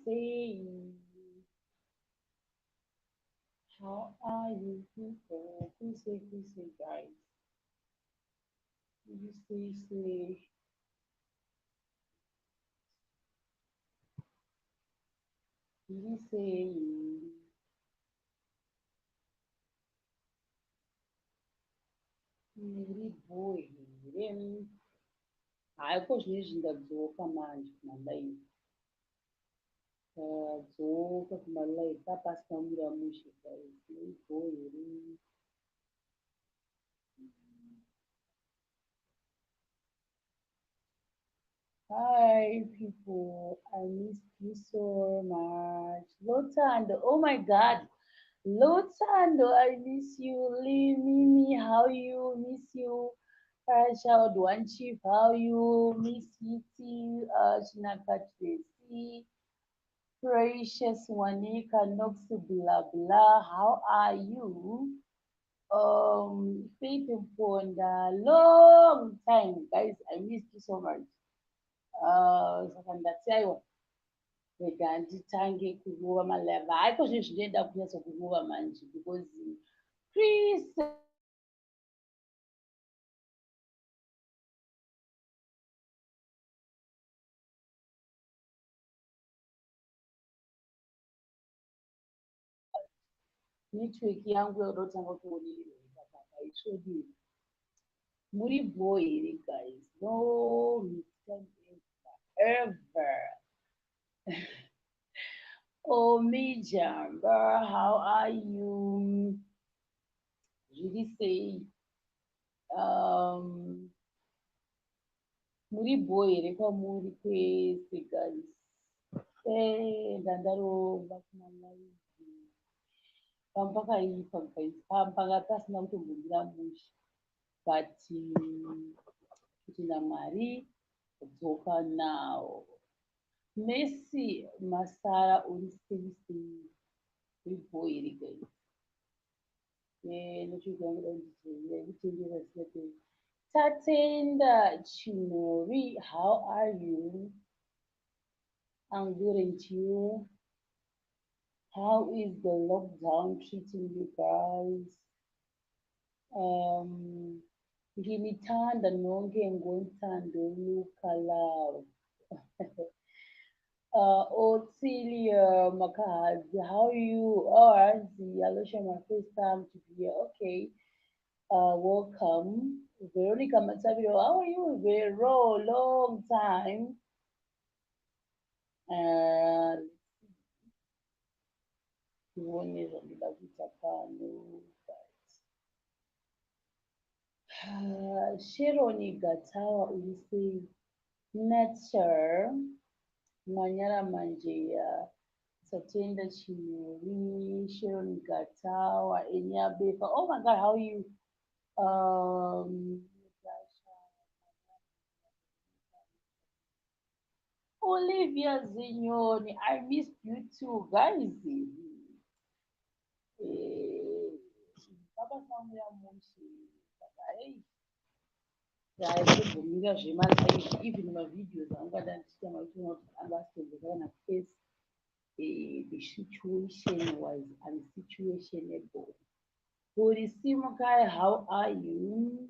Sei? How are you people? Kuri sei, kuri sei, guys? Kuri sei, sei? Kuri sei? Muri bho here? Hayi, ko zvinezvi ndadzoka manje kumalive. Ndadzoka kumalive papasina kumira mushe, guys. Muri bho here? Hi people, I missed you so much. Lotando, oh my God. Lotando, I miss you. Lee Mimi, how you? Miss you. Child One Chief, how you? Miss Yiti, Chinaka Tracy, Precious Wanika, Nox, blah blah. How are you? Faith Mponda, long time, guys. I missed you so much. Saka ndati aiwa, rega nditange kurova malive. Haiko zvinhu zvinoenda kunyatso kurova manje because Chris network yangu yakuda kutanga kuonererwa ipapapa isvodii. Muri bho here, guys? No time ever ever. Oh, Mijamba, how are you? Zviri sei? Muri bho here kwamuri kwese, guys? Ndandarova kumalive. Pamba pakaipa, guys. Panga pasina kutombomira mushe, but kuti naMwari dzoka now. Messi Masara, uri sei sei? Uri bho here, guys? Network yangu da kutendera zvisingaperi. Tatenda Chinori, how are you? I'm good, and you? How is the lockdown treating you guys? Nginithanda nonke ngothando luka-love. Ottilia Makahazi, how are you? Oh, Hanzi, Alosha, my first time to be here. Okay. Welcome. Veronica Matabiro, how are you? Vero, long time. Tione zvandoda kuita pano. But Sharon Gatawa, uri sei? Nature, Mwanyara Manjeya, Tatenda Chinori, Sharon Gatawa, Enya Befa. Oh my God, how are you? Natasha, Olivia Zinyoni, I missed you too, guys. Baba Samuel Mushi, hey. Ndaizobvumira zvemalive, even mavideos anga ndandichiita maitona kuti anga asitobveka kana face. The situation was unsituationable. Urisimukai, how are you?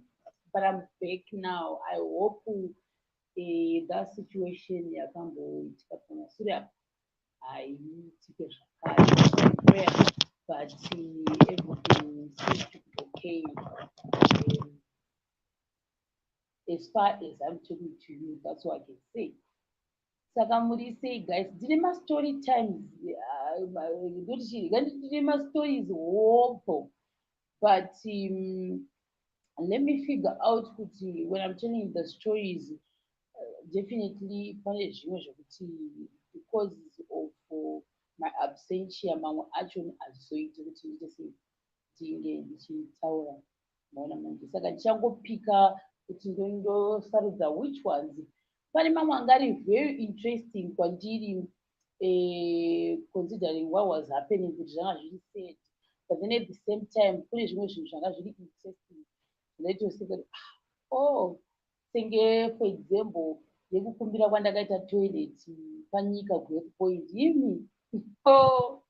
But I'm back now. I hope that situation yakamboitika pamasure apo haiitike zvakare. Prayer, but everything seems to be okay. As far as I'm talking to you, that's what I can say. Saka muri sei, guys? Ndine mastory times, ndoti chii, ndine mastories hopo, but let me figure out kuti when I'm telling the stories, definitely pane zvimwe zvekuti because of my absentia, mamwe acho hazvizoiti kuti ndiite sei, ndinge ndichitaura. Maona manje, saka ndichangopika kuti ndosarudza which ones. Pane mamwe anga ari very interesting kwandiri, considering what was happening, kuti zvanga zviri sad, but then at the same time kune zvimwe zvinhu zvanga zviri interesting zvinoita sekuti, ah, oh, senge for example Yekukumbira kwandakaita toilet panyika growth point imi. Oh.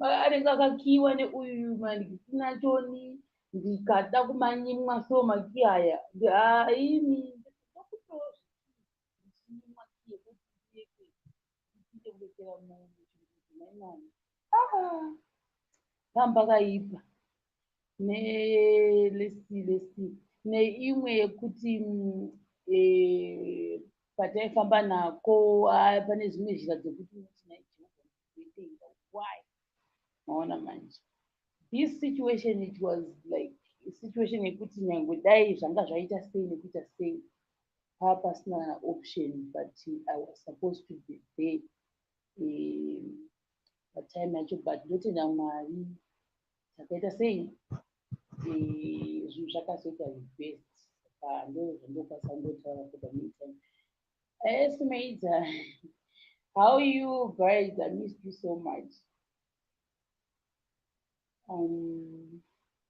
Ah, anenge akakiwa neuyu mandisina choni, ndikada kumanyimwa so maki aya haimi pamba kaipa nelesi lesi neimwe yekuti pataifamba nako pane zvimwe zhira dzekuti unoti why. Maona manje, this situation, it was like situation yekuti nyange dai zvanga zvaita sei nekuita sei, paa pasina option, but I was supposed to be there patime yacho. But ndotenda Mwari, takaita sei, zvinhu zvakazoita best. Saka ndo zvandokwanisa kungotaura for the meantime. Esmate, how you guys? I missed you so much.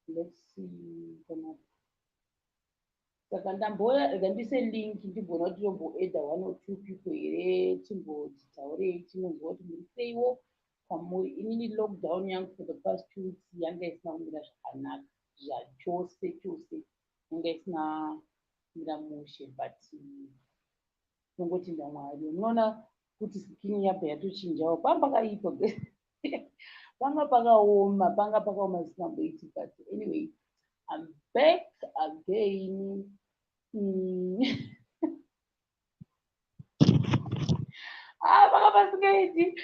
Let's see kana saka ndamboya, rega ndise link, ndimboona kuti tomboadda one or two people here, timboti taurei, timonzwa kuti muri seiwo kwamuri. Inini lockdown yangu for the past 2 weeks yanga isina kumira zvakanaka zvachose chose, yanga isina kumira mushe, but tongotenda Mwari. Unoona kuti skin yabva yatochinjawo. Panga pakaipa, panga pakaoma, panga pakaoma zvisingamboiti, but anyway, I'm back again. Ah, panga pasingaiti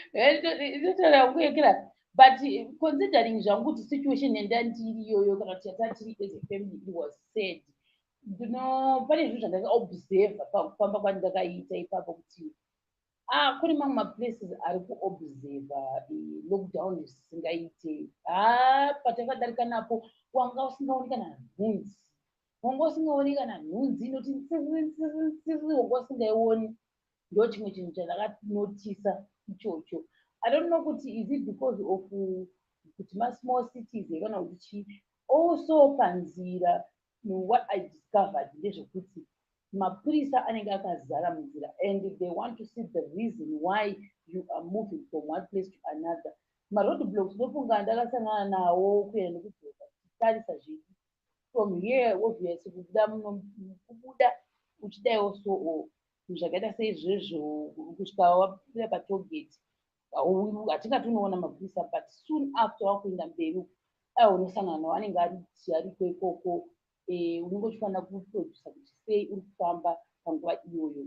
inotaura kuyekera, but considering zvangu kuti situation yandandiri iyoyo kana kuti yatatiri as a family, it was sad. Ndino pane zvinhu zvandakaobserva pakufamba kwandakaita ipapo kuti ah, kune mamwe maplaces ari kuobserva lockdown zvisingaite. Ha, patakadarika napo wanga usingaoni kana nhunzi, wanga usingaoni kana nhunzi inoti tsiri, wanga usingaioni. Ndo chimwe chinhu chandakanoticer ichocho. I don't know kuti is it because of kuti masmall cities here kana kuti chii. Also panzira, what I discovered ndezvekuti mapurisa anenge akazara munzira and they want to see the reason why you are moving from one place to another. Maroad blocks ndofunga ndakasangana nawo kuenda nekudzoka. Tichitarisa zvedu from here, obviously kubuda muno, kubuda uchidaiwo so zvakaita seizvezvo kusvika wapinda patollgate, hatingati unoona mapurisa, but soon after wakuenda mberi aiwa unosangana nawo, anenge ariko ikoko. Unenge uchifanira kuproducer kuti sei uri kufamba panguva iyoyo.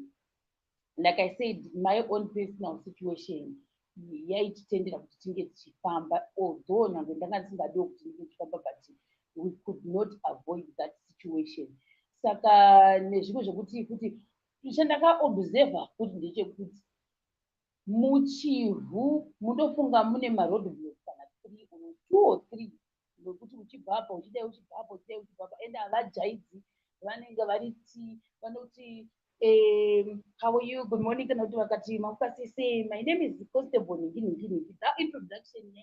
Like I said, my own personal situation yaititendera kuti tinge tichifamba, although nyange ndanga ndisingadiwo kuti ndinge ndichifamba, but we could not avoid that situation. Saka nezvimwe zvekuti futi chandakaobserva futi ndechekuti muChivhu mundofunga mune maroad blocks kana three or two or three, nokuti uchibva apa uchidai, uchibva apa uchidai, uchibva apa, ende havajaidzi, vanenge vari ti vanoti "How are you? Good morning," kana kuti vakati "Mamuka sei? My name is Constable Ningi Ningi Ningi." That introduction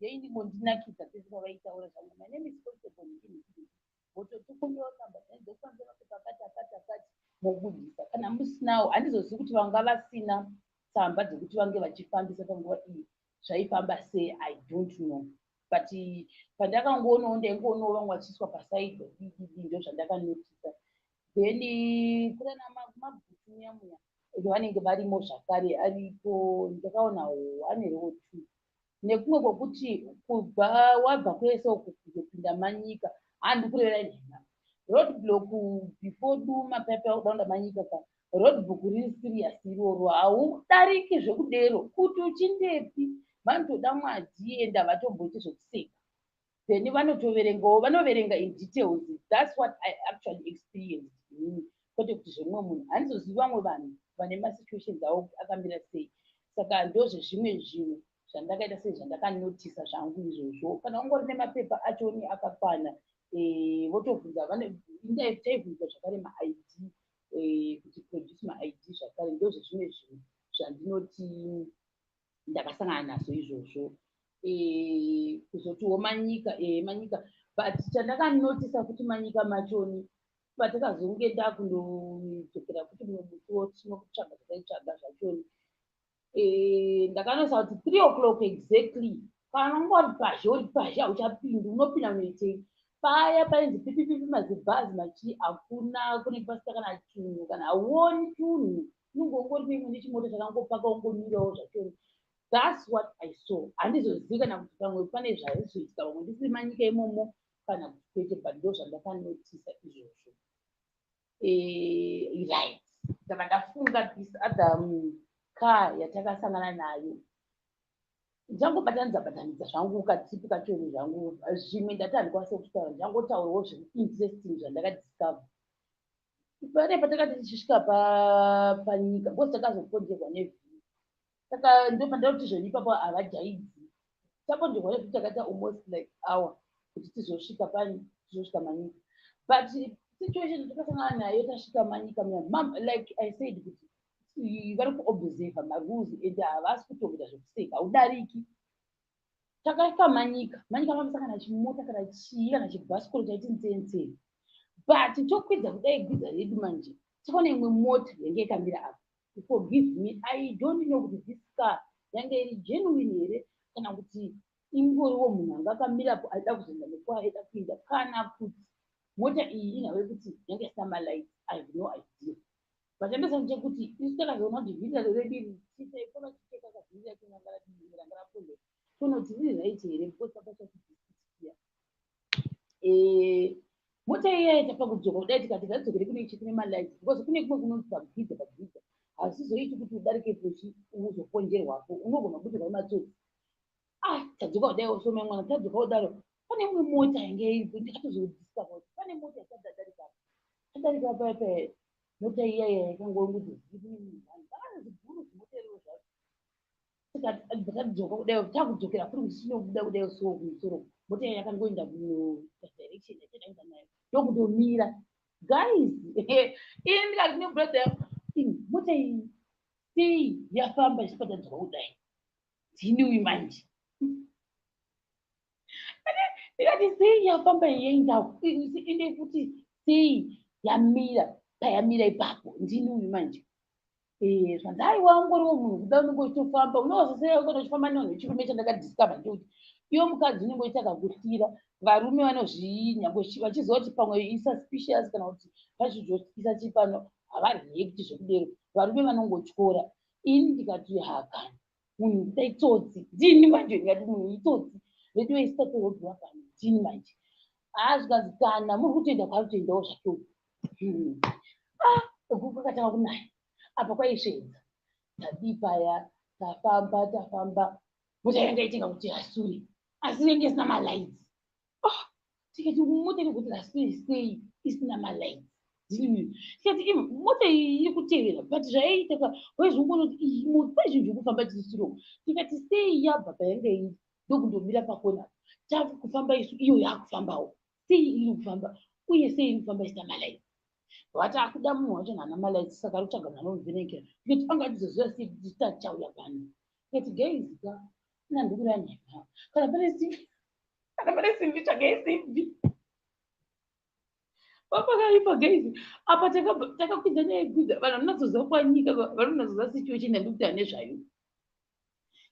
yaindingondinakidza pese pavaitaura zvangu, "My name is Constable Ningi Ningi Ningi," vototokumbira tsamba dzokufambisa mapepa akati akati akati, mobudisa. Kana musinawo, handizozivi kuti vanga vasina tsamba dzekuti vange vachifambisa panguva iyi zvaifamba sei, I don't know. But pandakangoonawo, ndaingoonawo vamwe vachiiswa paside ddd, ndo zvandakanoticer. Then kunana Magutu muya muya vanenge varimo zvakare, ariko, ndakaona one or two. Nekumwe kwokuti kubva wabva kwese uku kuzopinda Manyika, handi kurevera nhema, road block before Duma paipa kuda Manyika ka, road block riri serious iroro, haudariki zvekudero kuti uchindepi, vanotoda mwadhi, ende havatomboiti zvekuseka. Then vanotoverengawo, vanoverenga in details. That's what I actually experienced inini, kwete kuti zvemumwe munhu. Handizozivi vamwe vanhu vane masituations avo akamira sei. Saka ndozvezvimwe zvinhu zvandakaita sei, zvandakanoticer zvangu izvozvo. Kana ungori nemapepa achoni akakwana, votobvunza, taibvunzwa zvakare maID, kuti produce maID zvakare. Ndozvezvimwe zvinhu zvandinoti ndakasangana nazvo izvozvo. Kuzotiwo Manyika, Manyika, but chandakanoticer kuti Manyika machoni Patakazonge ndakundodzokera futi mumwe musi wo tinokutsvaga zvataitsvaga zvachoni, ndakanoisa kuti 3 o'clock exactly, kana unga uri pazhe, uri pazhe, hauchapindi. Unopinda unoitei? Paya painzi pipipipi, mazibhazi machii, hakuna, kunenge pasina kana chinhu, kana hauoni tunhu, unenge ungori neimwe nechimota chakangopaka, ungomirawo zvachoni. That's what I saw. Handizozivi kana kuti pamwe pane zvaizoitika, pamwe ndisiri manyika imomo kana kuti kwete, but ndo zvandakanotisa izvozvo. Right, saka ndafunga this other car yatakasangana nayo. Ndichangobatanidza batanidza zvangu katipi kachoni zvangu zvimwe. Ndati handikwanise kutaura, ndichangotaurawo zviri interesting zvandakadiscover pane patakati tichisvika panyika, because takazoponderwa nevhiri. Saka ndopandauti zvoni ipapo havajaidzi. Taponderwa nevhiri, takaita almost like hour kuti tizosvika pani, tizosvika manyika. But situation yatakasangana nayo tasvika manyika muya, like I said, kuti vari kuobserva marules and havasi kutomboita zvekuseka, haudariki. Takasvika manyika, manyika mamisangana chimota kana chii kana chibhasikoro chaiti nzenzeni, but tokwidza kudai gwidza redu manje, takaona imwe mota yange yakamira apa. Forgive me, I don't know kuti this car yange iri genuine here, kana kuti ingoriwo munhu anga akamirapo aida kuzoenda nekwaaida kuenda, kana kuti mota iyi inhau yekuti yange isina malights. I have no idea, but chandosana chekuti isu takazoona kuti vhiri redu iri taifona ticheka kavhiri racho ranga raponda, tonoti riri right here, because pakachatiia mota iya yaita pakudzoka kudai. Tikati ngatidzokere kune ichi, kune malights, because kune kumwe kunonzi pagwidza, pagwidza hazvizoiti kuti udarikepo uzoponjerwapo, unogona kubudirwa nematsotsi. Ah, tadzoka kudai so, mai mwana, tadzoka kudaro pane imwe mota yange iripo. Ndikatozodiscover kuti pane mota yasati tadarika, tadarika paya paya, mota iya iya yakangongoti zii munhu ziguru zimota iroro zvacho. Tadzoka kudai, takudzokera kuri kuti tinobuda kudai so kumusoro, mota iya yakangoenda kudirection yataida kuenda nayo, ndokutomira. Guys, ini ndikati nebrother yangu, mota iyi sei yafamba isu patadzoka kudai? Ndini uyu manje, ndikati sei yafamba iyaenda inde futi, sei yamira payamira ipapo? Ndini uyu manje. Zvanzi aiwa, ungoriwo munhu kuda, unenge uchitofamba, unozosei kana uchifamba nevanhu vechirume. Chandakadiscover ndechekuti iwe mukadzi unenge uchiita kakuhlira varume vanozvinyangwe vachiziva kuti pamwe isuspicious kana kuti pachizotisa chipano, havareacti zvekudero, varume vanongotyora. Ini ndikati hakani, munhu kuda itsotsi. Ndini manje ndikati munhu itsotsi redu, isitatorobhiwa pano. Ndini manje. Haa, zvikanzi kana muri kutoenda kwaari kutoendawo zvake uku. Ah, kwakatanga kunaya apa, kwaisvedza. Tadii paya, tafamba, tafamba, mota yanga itenga kuti rasure, asi yange isina malights. Oh, tikati mota iri kuti rasure sei isina malights? Tikati mota iyi iri kutevera, but zvaiita ka waizongoona kuti iyi pane zvinhu zviri kufamba tisisiro. Tikati sei yabva payanga iri ndokundomira pakona, takufamba isu, iyo yaakufambawo? Sei iri kufamba, uye sei iri kufamba isina malights? Vati akuda munhu wacho haana malights, saka ari kutsvaga munhu anomuvhenekera. Tikati anga achizoziva sei kuti tichauya pano? Tikati guys ka, ina ndikureva nhema, kana pane simbi, kana pane simbi, tsvagai simbi. Papakaipa guys, apa takakwidza nyaya yekwidza, vanhu vanonatsoziva kwanyika, vanonatsoziva situation yandikuti ane zvayo.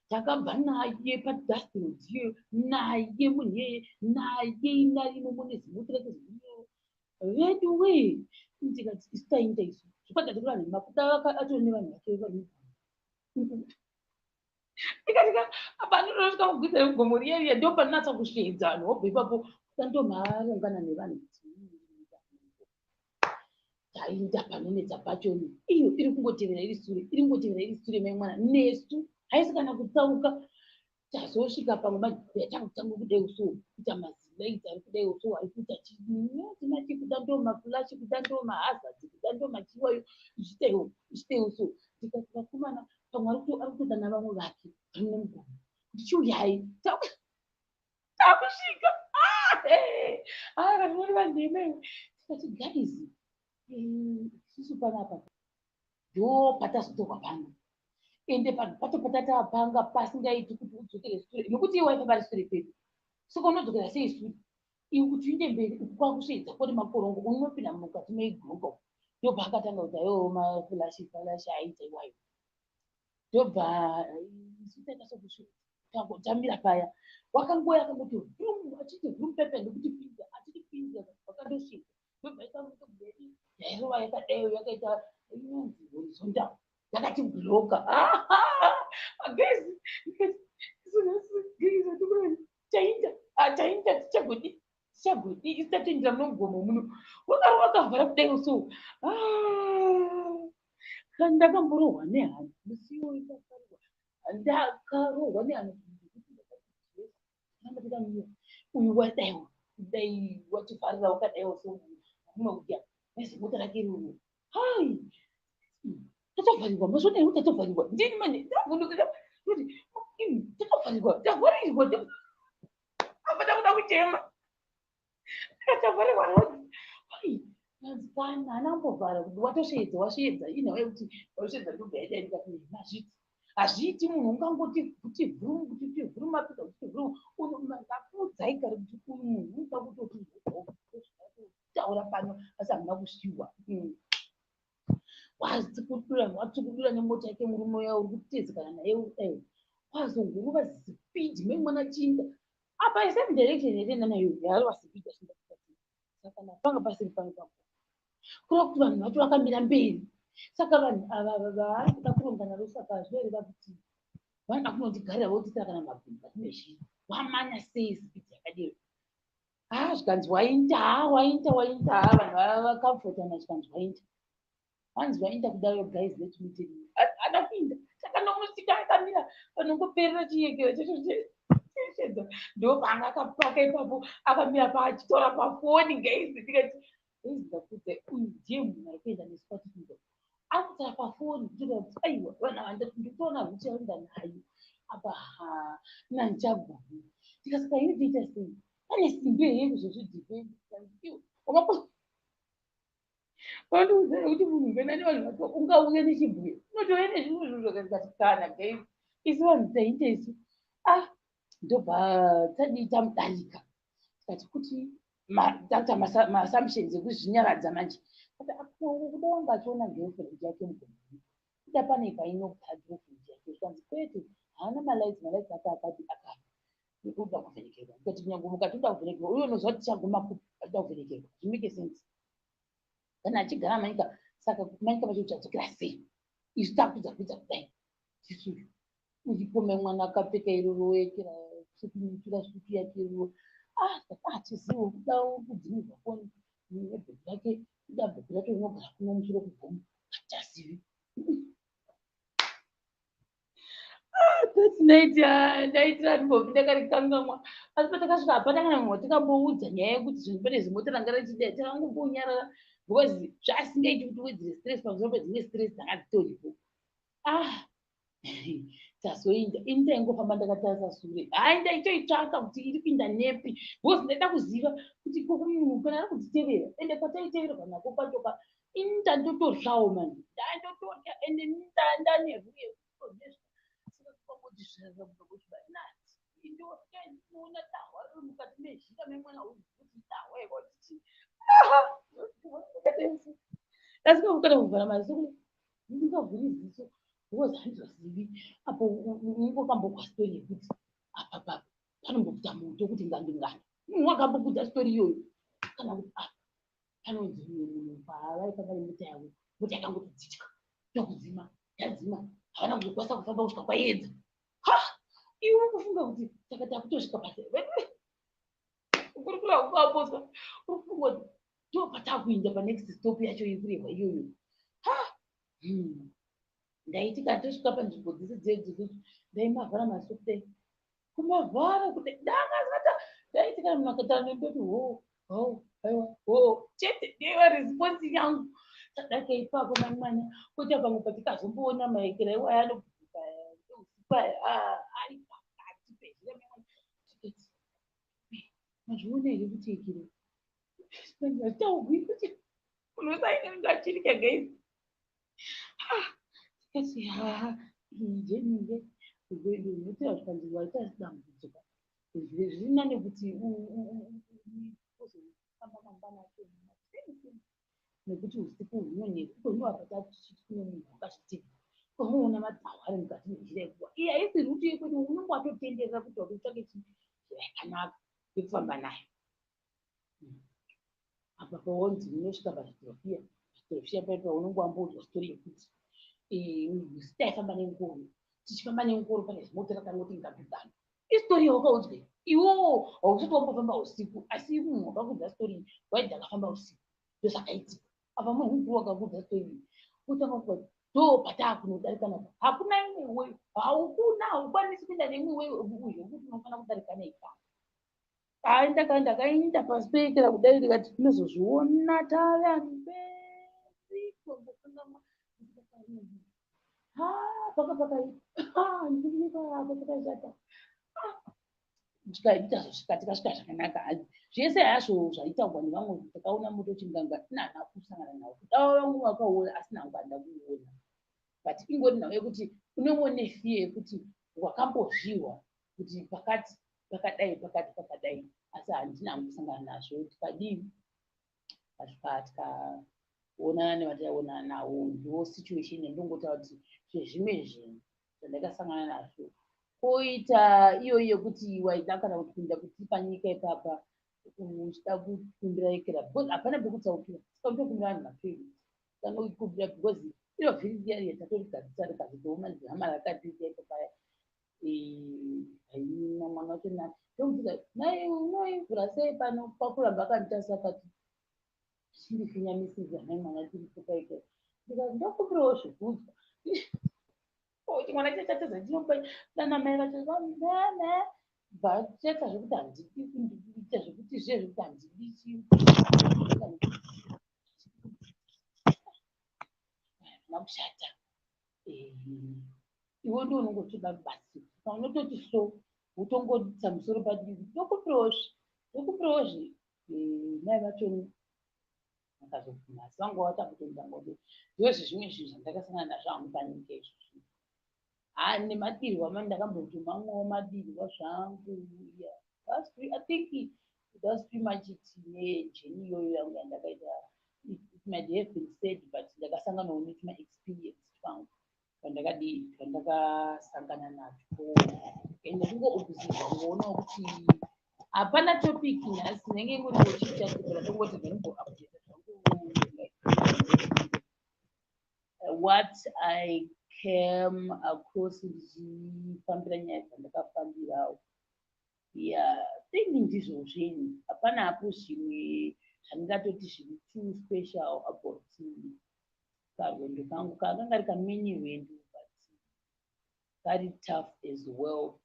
Takabva naye padust road iyoyo, naye munhu iyeye, naye inari imomo nezimota rake ziguru. Vedu wee, ndikati isu tainda isu zvikwata tiri vanhu makuda atori nevanhu vake vari mugomo. Ndikati apa anotosvika kugwidza remugomo riya riya, ndo panonatsa kusvedza, vanhu vobva ipapo kuda ndomaarongana nevanhu kuti tainda panonetsa pachoni. Iyo iri kungotevera iri sure, iri kungotevera iri sure, mai mwana, nesu haisi kana kutsauka. Tazosvika pamwe manje yatakutanga kudai so, kuita mazilights ari kudai so, ari kuita chinachi, kuda ndo maflash, kuda ndo mahazards, kuda ndo machiwayo, ichitaiwo ichitaiwo so. Tikati vakomana, pamwe ari kutodana vamwe vake vari nemugomo kuti chiuyai, takusvika. Aa, muri vanhema iwe. Tikati guys, isusu panapa ndo patazotorwa pano, ende panhu pacho patatapanga pasingaiti kuti udzokere sure, nekuti iwe waifa pari sure pedu, saka unodzokera sei sure? Iwe kuti uinde mberi uku kwakusvedza kuri makorongo, unopinda mukati meguruka. Ndobva akatanga kuti aiwawo maflash flash aita iwayo. Ndobva isu taita sokusvedza tamira paya, wakangouya akangoti vrum, achiti vrum pepe ndokutipinza, achitipinza wakandosvika. Ndobva aita motokari yairova yakadaiyo, yakaita inonzi horizontal, yakati bloka. Guys, taita taita, tichagodi tichagodi, isu tatoendera munomugomo muno, wakarova wakavhara kudai. So ndakamborohwa nehana musi iwoyo, ndakarohwa nehana. Ramba takamira, uyu wadaiwo kudai, wativharira wakadaiwo, so mumwe kudya nezimota rake iroro. Hai, tatovharirwa, mazvona iwe, tatovharirwa. Ndini manje ndavhundukira kuti tatovharirwa, tavharirwa apa, takuda kuchema, tavharirwa road. Hai, kana haana kumbovhara kuti watosvedza, wasvedza inhau yekuti wasvedza, ndobva yaidai. Ndikati mazviti hazviiti, munhu ungangoti kuti vhuru, kuti vhuru mapedza, kuti vhuru. Ndakuudzai kare kuti uyu munhu unoda kutoti taura pano, asi hamuna kuzviwa. Wazikudura, watsukudura nemota yake murume uya uri kutedzekana naye kudai, wazongorova speed memwana chinda apa, same direction yatenda nayo, yarova speed achinda. Saka napanga pasiri pano pako, kureva kuti vanhu vacho vakamira mberi. Saka vanhu ava vaari kuda kuronga navo, saka zvinoreva kuti vanoda kunondigarira votiitira kana mabhumba nezvii. Wamanya sei speed yakadero? Ha, zvikanzi wainda, ha, wainda, wainda. Ha, vanhu vakamfotana, zvikanzi wainda, vanzi wainda kudaro. Guys, let me tell you, haana kuinda. Takanomusika akamira panongoperera chiyekero chacho cheshedza, ndopaanga akapaka ipapo, akamira paachitora pafoni. Guys, ndikati, guys, ndakudza, uyu ndiye munhu ari kuenda nesu kwatikuenda. Akutora pafoni kutoita kuti aiwa, vanhu ava ndikutoona route yaenda nayo apa. Ha, nandichagoni. Tikasaka ini toita sei? Pane simbi here yekuzozvidhifenda? Wakapo pandiudza kuti munhu kana nevanhu vacho ungauye nechibwe, unotouya nezvimwe zvinhu zvakati kana. Guys, isu vanhu taita isu, ah, ndobva tadii, tamudarika. Tikati kuti takuita maassumptions ekuzvinyaradza manje. Kuda wanga achiona girlfriend yake mugomo, kuda pane painogara girlfriend yake. Zvikanzi kwete, haana malights, malights ake akati akafa, uda kuvhenekerwa. Ndikati kunyange mukati uda kuvhenekerwa, uye unoziva kuti tichaguma kupi achida kuvhenekerwa? Zvimake sense kana achigara Manyika. Saka Manyika pacho uchadzokera sei? Isu takudza kuidza kudai tisuyu uripo, mwana akapfeka iroro wekera sekunyutura sutu yake iroro. Ah, hatizivi, kuda kudzimirwa foni nebhegi rake, kuda bhegi racho rinogara kuno musoro kugomo, hatichazivi. That night ndaitira ndimbofi ndakarikangamwa. Asi patakasvika hapana kana munhu watikamboudza nyaya yekuti zvinhu pane zimota ranga richida. Takangombonyarara because zvasingaiti kuti uwedzere stress pamusoro pedzimwe stress dzanga dzitoripo. Ah, tazoinda, ini ndaingofamba ndakatarisa sure. Hai, ndaitoitsvaka kuti iri kuinda nepi because ndaida kuziva kuti munhu kana ari kutitevera. Ende kwataiteverwa nako kwacho ka, ini ndandotoryawo manje, ndandotorya. Ende ndaneruye kuti ndinoona dahwa riri mukati mezhira memwana uyu, kuti dahwa ikotiti asika kuvhara maziso, ndingavhuri ziso because handizozivi apo ungokambokwa story yekuti apa papa panombobuda moto kuti ngandi ngandi. Munhu wakambokudza story iyoyo, kana kuti apa panonzi munhu paavaifamba nemota yavo, mota yakangoti dzitya ndokudzima, yadzima, havana kuzokwanisa kufamba kusvika kwaedza. Ha, iwe kufunga kuti saka takutosvika pasi kurikura kukaposwa, uri kufunga kuti ndo patakuinda panext stop yacho iri kurehwa iyoyo. Ha, Ndaiti kana tosvika panzvimbo dzese dzedzo, ndaimavhara maziso kudai, kumavhara kudai, ndakazata. Ndaiti kana munhu akataura ndoti ho ho, aiwa, ho chete, ndeiva response yangu. Tadaka ipapo mangwana, koita pamwe patikazomboona maekera iwaya anobvuka usiku aya ari pakati pezhira memwana. Tikati, mazviona here kuti ekero hazvitaurwi kuti munhu wese aine unge achirya? Guys, tikati ha, jeninde rwendo zvikanzi waita dambudziko zviri nane kuti Tozofamba mangwana acho makuseni nekuti usiku hunonetsa. Iko zvino apa tatichiti kune munhu wakazvitema. Unoona madzahwa ari mukati menjira yekuwa. Iyi haisi route yekuti unenge watotenderera kuti utsvake njira yakanaka yekufamba nayo. Apa pawanzi unosvika pazvidhorofiya, zvidhorofiya paipa unenge wamboudzwa story yekuti isu taifamba nengoro, tichifamba nengoro pane zimota rakangoti ngabhibhana. Istory yawakaudzwa iwewo hausati wambofamba usiku, asi munhu wakakuudza story iyi waiti akafamba usiku ndozvakaitika. Apa munhu mukuru wakakuudza story iyi wotanga kuva ndo pataakunodarika napo, hakuna imwe way, haukuna, haukwanisi kuenda neimwe way zvekuti unofanira kudarika neipapo. Hai, ndakaenda pasi peekera kudai ndikati tinozozviona tave mberi tombokanganwa. Ha, paka pakaipa, ndiripa apa pakashata. Tikazosvika, tikasvika zvakanaka hazi. Zvese hazvo zvaitaurwa nevamwe kuti takaona moto uchinganga, tinana kusangana nawo. Dava vangu vakaona asi nangu handina kuuona. But ingori nhau yekuti unenge une fear yekuti wakambozvihwa kuti pakati pakadai, pakati pakadai, asi handina hangu kusangana nazvo. Tikadii, tasvika tikaonana nevataionana navo. Ndo situation yandongotaura kuti zvezvimwe zvinhu zvandakasangana nazvo. Koita iyoyi yekuti waida kana kuti kuenda kuti panyika ipapa uchida kukumbira ekera, because hapana pekutsaukira, saka unotokumbira vanhu matoilet kanokumbira, because iro vhiri riya riya tatorigadzisa rikazotooma hama rakatiita ipo paya. Haina mwana wacho ndomuudza, "Nai, unoivhura sei pano?" Kwakuramba akanditarisa akati chindifinyamisisa, "Nai mwana, tiripo paika." Ndikati, "Ndokumbirawo zvekudzwa." Kuti mwana chachatedza chinopa nana mai vacho vamama bvachaita zvekuti handidi kuita zvekuti zviye zvekuti handidi chii hazvina kushata. Iwe ndiwo unonge uchida rubatsiro, saka unototi so wotongoisa musoro padivi, "Ndokumbirawo zve, ndokumbirawo zve." Mai vacho vakazobvuma, asi vanga vatakutoita ngodo. Ndozvezvimwe zvinhu zvandakasangana nazvo hangu panyika izvozvo. Ha, nemadirwa ndakambotomamwawo madirwa zvangu. Yeah. I think that's pretty much it nejourney iyoyo yangu yandakaita. It might have been said, but ndakasanganawo netuma experience twangu twandakadii, twandakasangana natwo, ende kungoobserva kungoonawo kuti hapana topic nhasi inenge ingori chit-chat, but tongoti ndinongo-update zvangu like what I came across ndichifambira nyaya dzandakafambirawo. Yeah, think ndizvo zvinhu, hapana hapo zvimwe zvandingatoti zviri too special about karwendo kangu. Kanga kari kamini rwendo, but kari tough as well.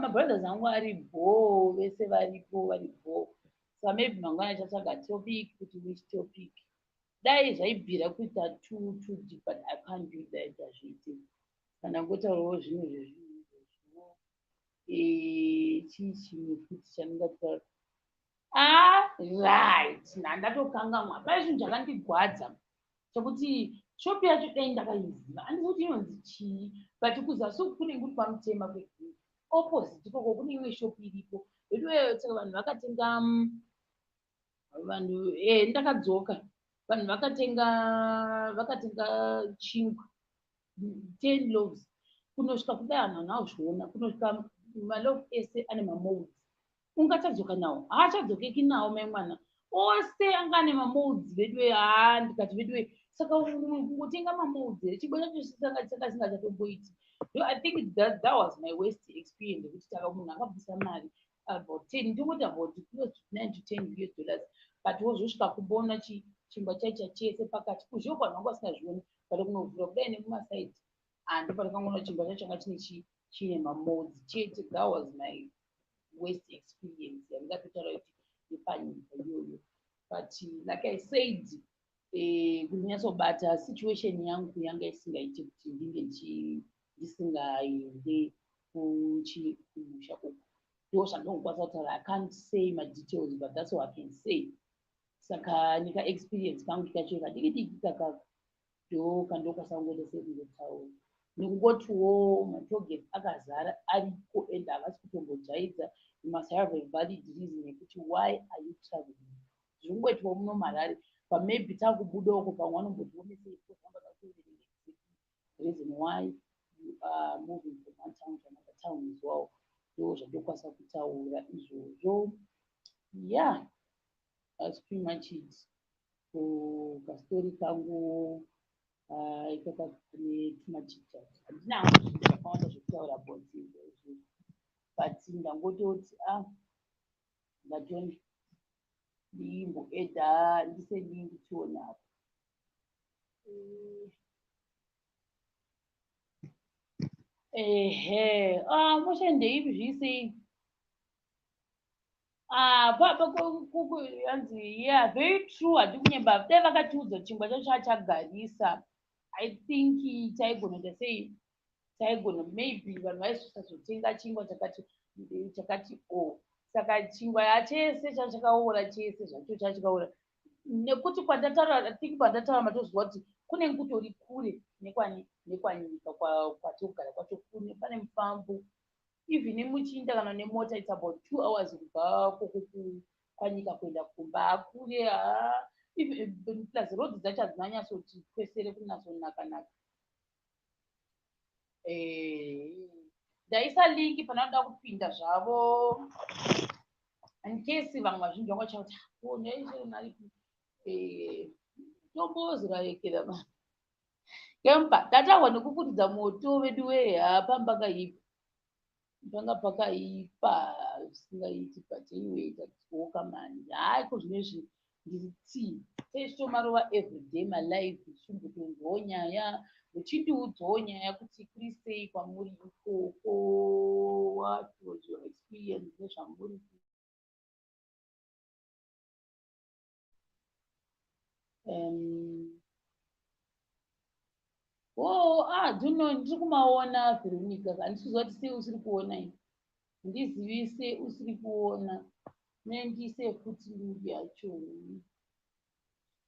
Mabrothers angu ari bho, vese varipo, vari bho. Saka maybe mangwana chatsvaga topic kuti which topic. Dai zvaibvira kuita too deep, but I can't do that, hazviiti. Kana ngotaurawo zvimwe zvezvinhu izvozvo. Chii chimwe futi chandingataura? Ah, right, ndatokanganwa. Pane chinhu chakandigwadza chekuti shopu yacho dai ndakaiziva, handisi kuti inonzi chii, but kuzasi uku kunenge kuri pamutema kwegreen, opposite ikoko kune imwe shopu iripo veduwe. Saka vanhu vakatenga, vanhu ndakadzoka, vanhu vakatenga chingwa 10 loaves. Kunosvika kudai vanhu vanazviona, kunosvika maloaf ese ane mamolds. Ungachadzoka nawo? Haachadzokeki nawo mai mwana, ose anga ane mamolds veduwe. Haa, ndikati veduwe, saka kungotenga mamolds here? Chingwa chacho sanga singachatomboiti. I think that was my worst experience, yekuti taka munhu akabvisa mari about 10, ndongoti about close to $9 to $10 US, but wozosvika kumboona chingwa chaicha chese pakati kuzhiwo vanhu vanga vasingazvioni, but kunovhura kudai nemumasaidi handopakangoona chingwa chacho changa chine chine mamolds chete. That was my worst experience yandingatotaura kuti yepanyika iyoyo. But like I said, kunyatsobata situation yangu yanga isingaiti kuti ndinge ndisingaende kumusha uku. Ndo zvandinokwanisa kutaura. I can't say madetails, but that's what I can say. Saka nika experience kangu kacho kadiki diki kakaka ndo kandokwanisa kungoita sekungotaura, nekungotiwo matollgate akazara ariko, and havasi kutombojaidza. You must have a valid reason yekuti why are you traveling. Zviri kungoitwa muno muHarare, but maybe takubuda uko pamwe vanombotiomesei because vanoda kuverenga exactly reason why you are moving from one town to another town as well. Ndo zvandokwanisa kutaura izvozvo. Yeah, that's pretty much it. Kastori kangu ikaka kane tumachitchat. Handina hangu zvinhu zvakawanda zvekutaura about izvozvo, but ndangototi ah, ngatione ndimboedha ndise link tione apo. Ehe, ah, mosha ndeipi zviisei? Ah, hanzi yeah, very true, handi kunyemba. Dai vakatiudza chingwa chacho chachagarisa, I think taigona kuita sei, taigona maybe vanhu vaizosazotenga chingwa chakati chakati o. Saka chingwa chese chachakaora chese zvacho chachakaora nekuti kwandataura, I think kwandataura matozwa kuti kunenge kutori kure nekwani nekwanyika kwatogara kwacho kune pane mufambo. Even muchiinda kana nemota, it's about 2 hours kubva koko kwanyika kuenda kumba. Hakure ha, plus road dzacho hadzina nyatsoti kwesere kunyatsonaka naka. Ndaisa link pana vanoda kupinda zvavo in case vamwe vazhinji vanga vachauti oh, ndaiseonaripi tombozorarekera kemba ndatangwa nekufuridza moto vedu wee. Hapamba kaipa, panga pakaipa zvisingaiti, but anyway tatioka manje. Hayi, ko zvinezvi ndiri tii techitomarova everyday malive, tichimbotonzwawo nyaya, muchindiudzawo nyaya kuti kuri sei kwamuri ikoko, what was your experience nezvamuri. Oh, ah, do know ndiri kumaona Veronica, handisi kuziva kuti sei usiri kuona ini. Ndizivise usiri kuona. Nendise futi link yacho.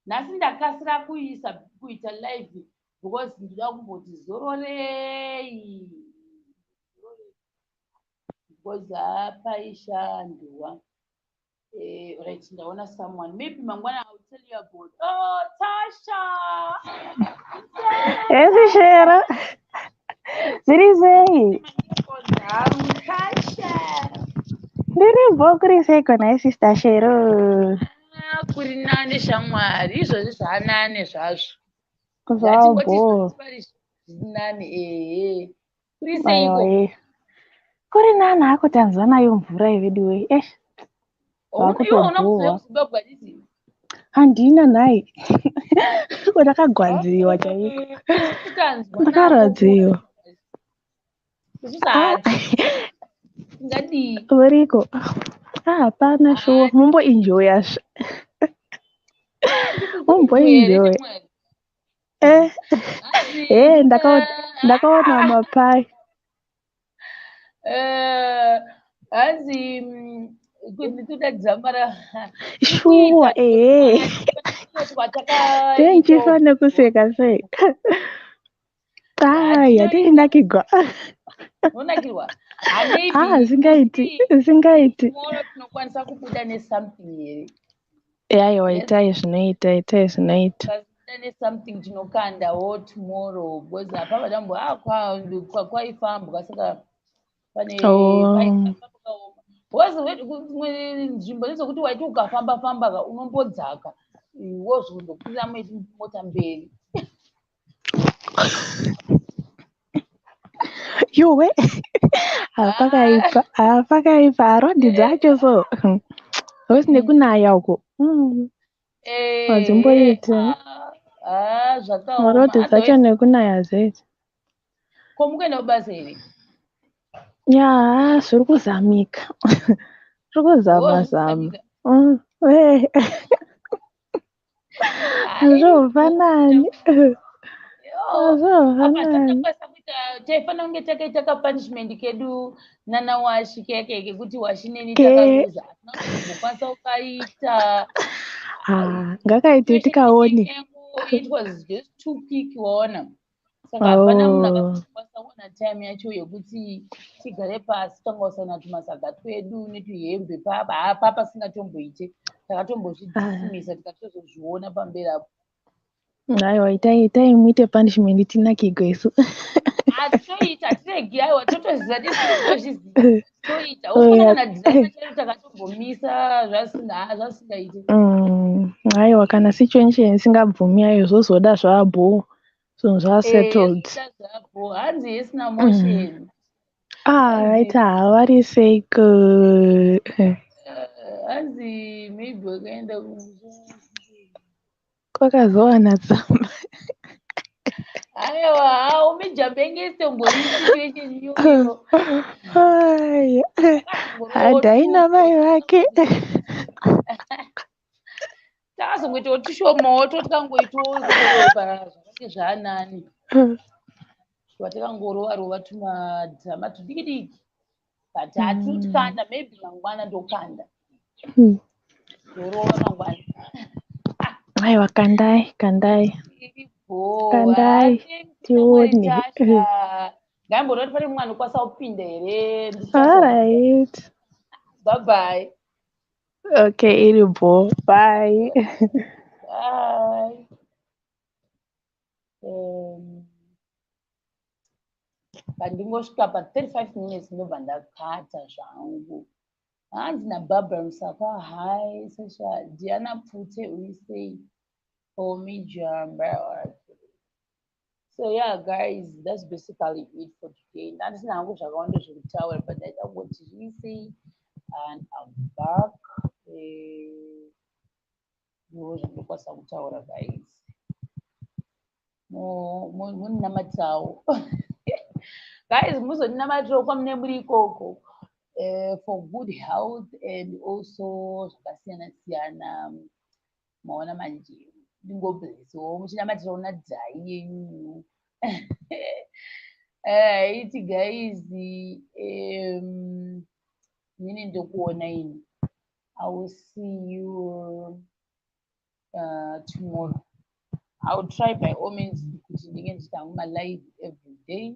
Nhasi ndakasira kuisa kuita live because ndinoda kumboti zororei. Because hapaishandwa. Right, ndaona someone. Maybe mangwana I will tell you about. Oh, Tasha! Esi Shero, zviri sei? Tasha! Ndiripo, kuri sei kona sister Shero? Ah, kuri nane shamwari, izvozvi zvaanane zvazvo. Zvabho. Zviri nane, ehe. Kuri seiko? Aiwa, kuri nani hako, tanzwa nayo mvura yevedu wei. Eish, Iwe una zvakutobhowa. kuZimbabwe handiti? Handina nhai. Ndakagwadziwa chaiko. Tanzwa nako. Ndakarwadziwa. Isusu Ah, hati tingadii? Uriko. Ah, hapana shuwa. Mumboenjoya zve. Mumboenjoya. Eh, eh, ndakaona ndakaona mapai. Hanzi toda drama ra Shuwa, ehe. Tenchifa nekuseka sei. Aya, ndinakigwa. Unonakirwa. Ah, zvingaiti, zvingaiti. Tomorrow tinokwanisa kubuda nesomething here? Aiwa, itai zvinoita, itai zvinoita. Tikabuda nesomething tinokandawo tomorrow because apa vadambo ah, kwaifambwa saka pane Oh. pakaoma because dzimwe nzvimbo ndezvekuti waiti ukafamba famba ka unombodzaka wozondokwira mota mberi. Yuwe, hapakaipa, hapakaipa. Rodhi dzacho so. Hosi nekunaya uko. Hadzimboiti. Ah, zvakaoma. Rodhi dzacho nekunaya dzedzi. Ko mukuenda kubasa here? Ya, zviri kuzamika. Zviri kuzama zama. Eh. Hazviofanani. Hazviofanani. Taifanira kunge takaita kapunishment kedu nana Washi keke kekuti Washi neni Ke. takaluza, hatina kuzombokwanisa kukaita. Ah, ngakaite tikaone. It was just too quick, waona. Saka hapana munhu akakwanisa kuona time yacho yekuti tigare pasi tangausana tumasaga twedu netuhembe papa hapa pasingatomboite. Takatombozvidhisimisa, tikatozozviona pamberi apo. Aiwa, itai itai muite punishment tinakigwe isu. Hatoita, hatiregi. Aiwa, totoziva, totozviziva, toita. Usina kana dhirama chairo takatombomisa, zvasingaiti. Aiwa, kana situation isingabvumi, ayo zvozoda zvabho, zvinhu zvasettled. Zvapo hanzi yesina motion. Ah, right, havari seiko? Hanzi maybe wakaenda Kwakazowana tsamba. Aiwa, haumijambenge isitombori situation iyoyo. Ai, hadhaina mai vake. Takazongoitawo tushomawo totikangoitawo zvakange zvaanani, watakangorova rova tumadhirama tudiki diki, but hatiri kutikanda. Maybe mangwana ndokanda, ndorova mangwana. Aiwa, kandai, kandai. Iripo. Kandai, tione. Ngaimbona kuti pane mumwe anokwanisa kupinda here. Alright. Bye bye. Okay, iripo, bye. Bye. Pandingosvika pa35 minutes ndobva ndakata zvangu. Hanzi naBarbara Musaka, hi Sasha. Diana Pfute, uri sei? Omijamba. So yeah guys, that's basically it for today. Ndandisina hangu zvakawanda zvekutaura, but ndaida kungoti zviri sei and I'm back. Ndo zvandokwanisa kutaura guys. Muninamatirawo guys, muzondinamatirawo kwamune muri ikoko, for good health and also zvakasiyana siyana. Maona manje, ndingoblesawo muchinamatirawo nadhai yenyuyu. Iti guys, inini ndokuona ini. I will see you tomorrow. I will try by all means kuti ndinge ndichiita hangu malive every day.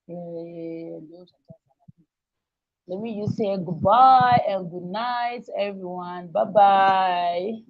Ndo zvatazama. Let me just say goodbye and good night, everyone. Bye bye.